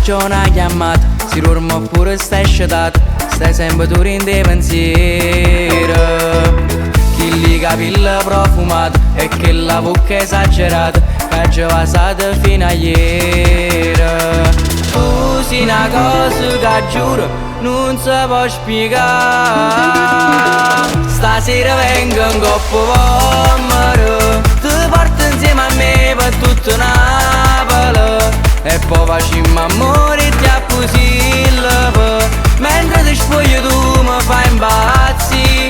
Messaggio o na chiammata, si duormo oppure stai scetato, stai sempre tu dint' 'e pensier. Chilli capill profumat e chella vocca esagerata c'aggio vasato fino a ieri. Tu si na cosa che giuro nun se po' spiegà. Stasera vengo 'ncopp' 'o Vommero, te porto insieme a me per tutta Napoli e poi facimmo ammore e a Pusilleco, mentre ti spogli tu mi fai impazzì,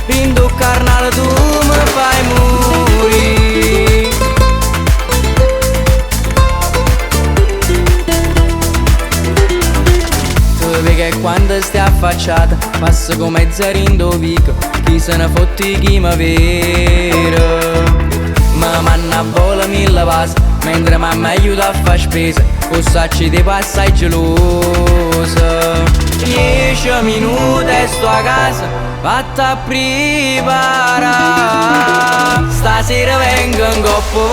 dint' 'o carnale tu mi fai murì. Tu vedi che quando stai affacciata passo come zero in do vico, chi se ne fotte chi mi vede. Ma manna a vola mille vas, mentre mamma aiuta a fare spesa, o sacci ti passa gelosa. 10 minuti e sto a casa, fatta a preparare. Stasera vengo 'ncopp' 'o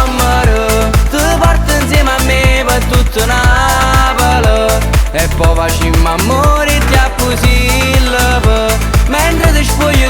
Vommero, te porto insieme a me per tutta Napoli e poi facimmo ammore e a Pusilleco, mentre ti spogli